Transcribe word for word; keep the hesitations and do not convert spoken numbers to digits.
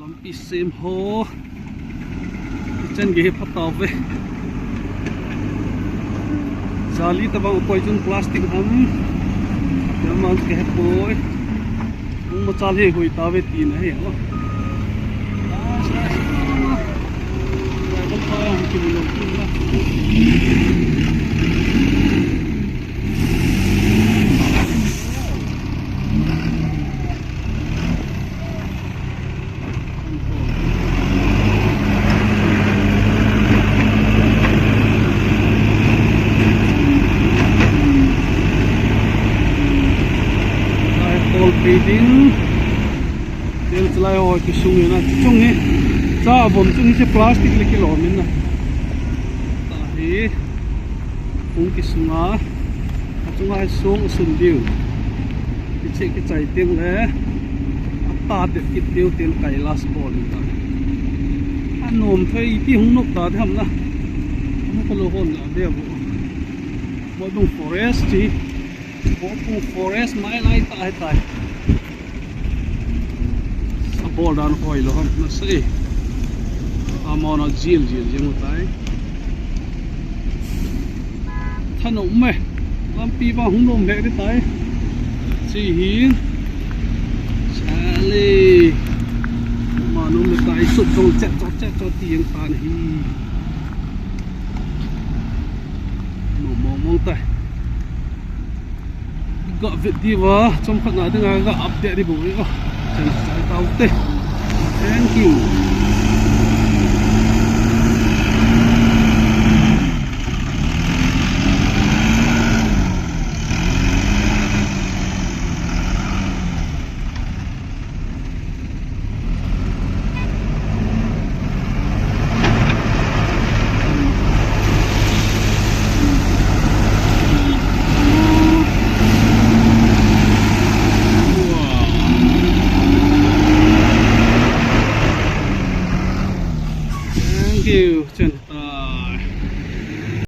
Lampi sem ho. Ichan gei hi phatauve. Jali tabang koi chun plastic ham. Yaman ke he poi. Ung machal hi hoi tauve tina hi ho. Tol pei ding. Tel chalai ho kisung in a, chung hi. Cha vom chung hi plastic le kilom in a. Tahi. Kung kisung a. Achunga hi song sun diu. Kicheh kichai teng le. Ata te kit diu tin Kailash bol in ta. Anom thei ti hung nok ta de ham na. Hung ko lo hon la de bu. Bo dung forest ti. Bo dung forest mai lai ta hai tai. Abol dan hoi lo ham na sei. Amona jil jil jing u tai. Thanom e. Lampi ba hung nom he ri tai. Chi hin. Chale. Ma nom le tai sut jong chet chot chet chot ti yang tan hi. Nom mong mong tai. Ga vet diu va, chomkhat na dinga ga update diu bou ve o. Chan chai tau te. Thank you. Thank you. Chen.